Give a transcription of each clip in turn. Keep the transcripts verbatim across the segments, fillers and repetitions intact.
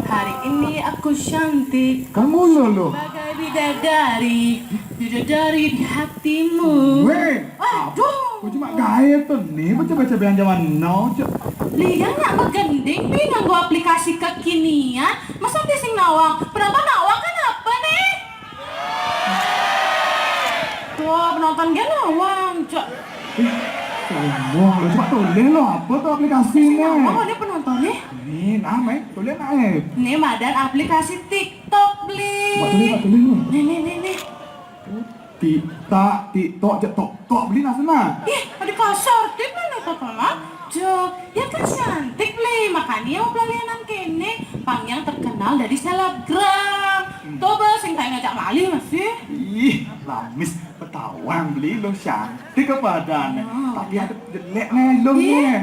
Hari ini aku cantik. Kamu lo lo. Bagai bidadari, bidadari di hatimu. Weh, aduh. Kau cuma gaya tuh nih, baca-baca yang zaman now, cek. Lihat nak begending nih nganggo aplikasi kekinian. Masa dia sing nawang? Penonton nawang kan apa nih? Wah, penonton gak nawang, cok. Ih, sombong lo. Coba tulis lo, apa tuh aplikasi nih? Nawang ada penonton nih. Nih, nah, main tulis nah, eh. Nih, madan aplikasi TikTok, beli. Coba tulis, coba tulis lo. Nih, nih, nih, nih. Tik tak, tik tok, cek tok tok beli nah sana. Ih, ada kasar, dia mana tak pernah. Cok, ya kan cantik, beli. Makanya mau pelalianan kene, pang yang terkenal dari selebgram. Tuh, bel, sing kayak ngajak mali masih. Ih, lamis, petawang beli lo cantik apa adanya. Tapi ada jelek nih lo nih.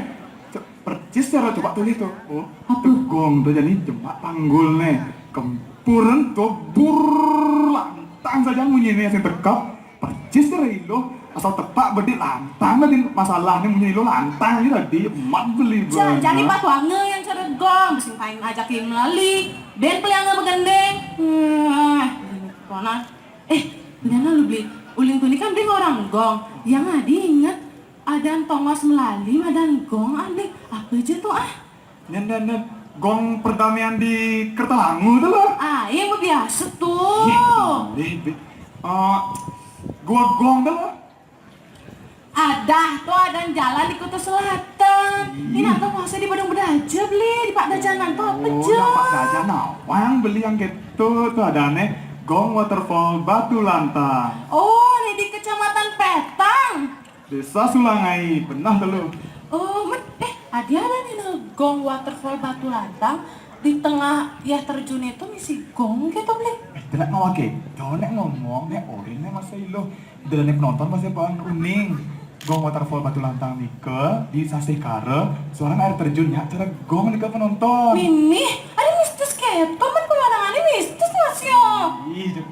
Cek, percis cara coba tulis tuh. Oh, apa? Tegong tuh jadi jemak panggul nih. Kempuren tuh bur lantang saja munyi nih yang tekap. Percis cara ilo asal tepak bedik lantang tadi masalahnya munyi ilo lantang aja tadi emat beli. Jadi batu angel yang cara gong, sing paling ajakin melali. Ben pelianga begendeng. Hmm, kona. Eh, bener lu beli. Uling tuni kan beli orang gong. Yang adi inget, adan tongos melali, adan gong, ah, beli. Apa aja tuh, ah? Nyen, nyen, nyen. Gong perdamaian di Kertalangu tuh lo. Ah, yang biasa tuh. Ih, deh, deh. Eh, gua gong tuh lo. Ada tuh, ada jalan di Kuta Selatan. Ini atau masa di Badung Bedaja beli, di Pak Dajanan tuh apa aja? Oh, ya, Pak Dajanan. Wang beli yang gitu tuh ada aneh. Gong Waterfall Batu Lantang. Oh, ini di Kecamatan Petang. Desa Sulangai, benah telu. Oh, men, eh, adi ada nih, nah, Gong Waterfall Batu Lantang di tengah ya terjun itu misi gong gitu, beli. Eh, telak mau ke, jauh nek ngomong, nek orin nek masa ilo. Delane penonton pasti bang kuning. Gong Waterfall Batu Lantang nike di Sasih Kare, suara air terjun ya, cara gong nike penonton. Mimi, ada mistis keto, men pemandangannya mistis masih. Ih,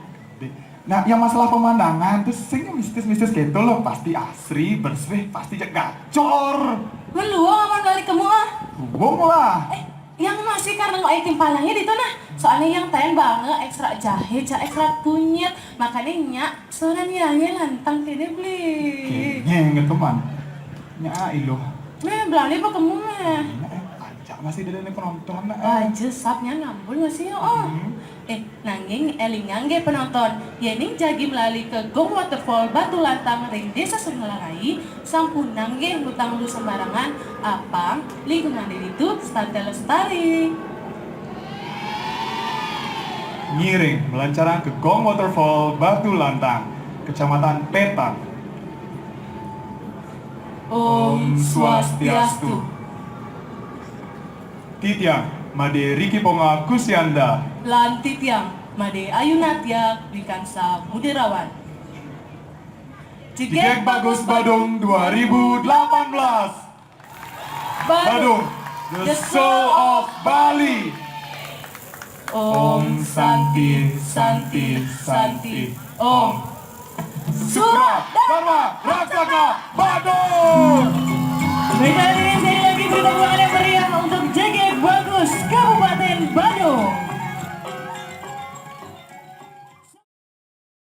Nah, yang masalah pemandangan tuh sing mistis-mistis gitu loh, pasti asri, bersih, pasti cek gacor. Lu luang apa balik kamu ah? Luang lah. Eh, yang masih karena nggak tim palangnya di tuh nah. Soalnya yang tayan banget ekstra jahe, cak ekstra kunyit, makanya nyak suara nilainya lantang kene beli. Kayaknya yang teman. Nya ilo. Nah, belanja apa kamu mah? Nah, eh, ajak masih ada penonton nah. Aja sapnya nambul masih ya oh. Eh, nanging elingang ge penonton, yening jagi melali ke Gong Waterfall Batu Lantang ring Desa Sungelarai, sampunang ge ngutang lu sembarangan, apang lingkungan diri tu stante lestari. Ngiring melancarang ke Gong Waterfall Batu Lantang, Kecamatan Petang. Om Swastiastu. Titiang, Made Riki Ponga Kusyanda. Lan titiang, Made Ayu Natya Wikansa Mudirawan. Jegek Bagus Badung dua ribu delapan belas. Badung, the soul of Bali. Om Santi, Santi, Santi, Om. Sura Dharma Raksaka Badung. Baik, hadirin, sekali lagi beri tepuk tangan yang meriah untuk J G